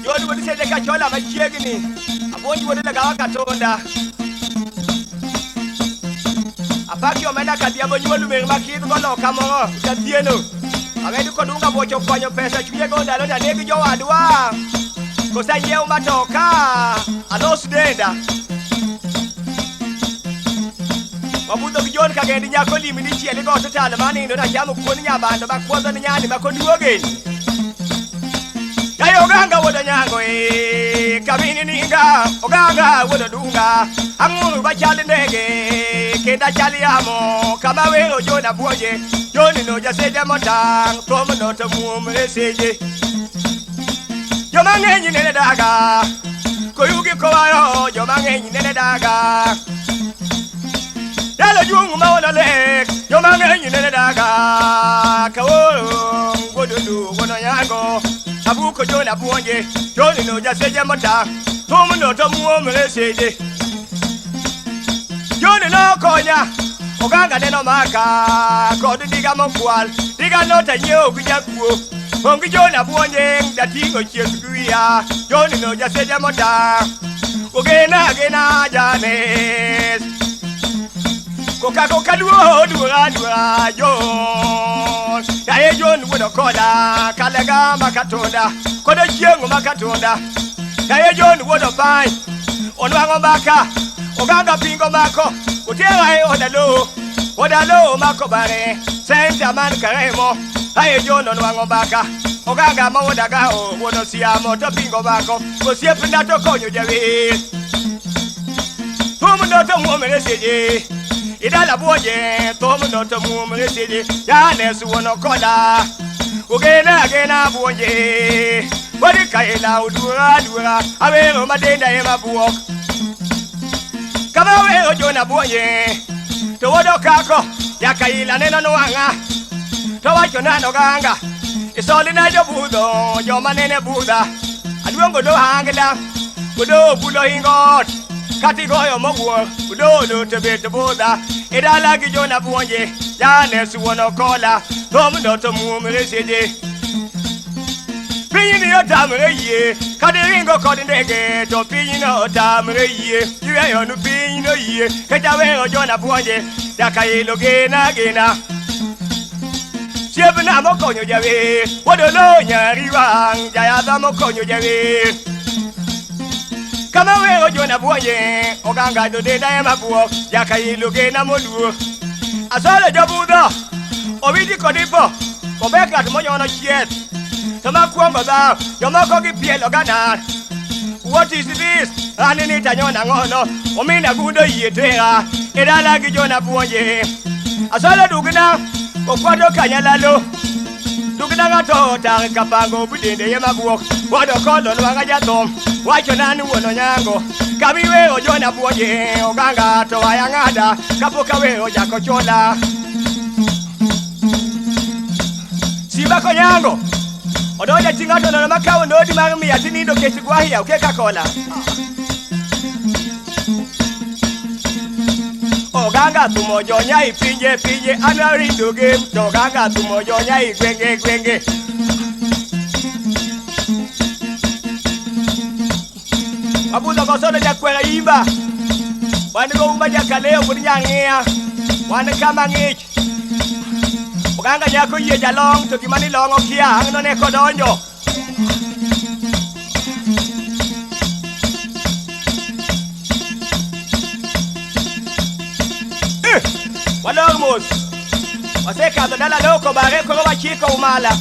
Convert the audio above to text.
John wuod Sede Kachola machiegni. Apuonj wuod Lagawa Katonda. Apaki omenda kadhiambo nyuol mer makidh go loka moro jathieno. Awedu kodunga bocho kwanyo pesa chunye go ndalo tanegi jowadwa. Kosa nyiew matoka alos denda. Wabudho gi John Kagendi nyako limi dichiel igo total manindo nachamo kuon nyabando makuodho ni nyani makoduogeni. Yaye oganga wuod Onyango e kamini ninga oganga wuod Odunga ang'uru machal ndege kendo achal yamo kama wero John abuoje John no jaseja motang' thum no to muomre seje joma ng'eny nene daga koyugi kowayo joma ng'eny nene daga Dalo juong ma wana lek joma ng'eny nene daga kaworo gododu gono yango abuko John abuonje John no jaseja motang' thum no to muomre seje John nokonya oganga neno maka kod diga mokwal diga no tanyiewo gi jakuo ongi John abuonje dating'o chieth gi wiya John no jaseja motang' ogena agena Janes koka koka duo duora duora John yaye John wuod Okola kalega makatonda kodo chieng' makatonda yaye John wuod Opai onwang'o mbaka oganga pingo mako otera e odalo odalo mako bare senta man karemo aye John onwang'o mbaka oganga ma wuodagao wuon osiamo to pingo mako osiepna to konyo jawer thum no to muomre seje idala buoje thum no to muomre seje yanes wuon okola ogena agena buonje wadi kaila oduora aduora awero madenda ema buok kama wero jona buonje to wuod okako jakaila neno nwang'a to wacho nano ganga isolina jobudho joma nene budha aluongo do hangla odo bulo ingot kati goyo mowuok odo no to bet budha idala gi jona buonje janes wuon okola thum no to muomre seje piny ni otamre yie kata iringo kod ndege to piny no otamre yie iweyo nu piny no yie kata weyo jona buonje nyaka ilo gena gena Siepna mokonyo jawer Wadolo nyari wang' jayadha mokonyo jawer Kama wero jona buonje oganga to denda ema buok jaka ilo gena moluor Asolo jobudho owiti kod ipo obek ng'at monyono chieth to makwongo dhaw jomoko gipielo gana What is this? Ani ni tanyona ng'ono omina gudo yie tera e dala gi jona buonje Asolo dugna okwato kanyalalo dugna ng'ato tar kapango budende ye mabuok wado kolo nwang'a jathum wacho nani wuon onyango kamiweyo jona buonje oganga to ayang'ada kapok aweyo jakochola Simba konyango odonjo chi ng'ato nono makawo nodi mar miya tinindo kech gwahia okeka kola Oganga thumo jonya i pinje pinje an arindo gem to oganga thumo jonya i gwenge gwenge Mabudho kosodo jakwera imba wan go uma jakaleo pod nyang'iya wan kama ng'ich Oganga nyako yie jalong to gima nilong'o kia ang' none kodonjo Walor mos wasekadho dala loko bare koro wachiko umala.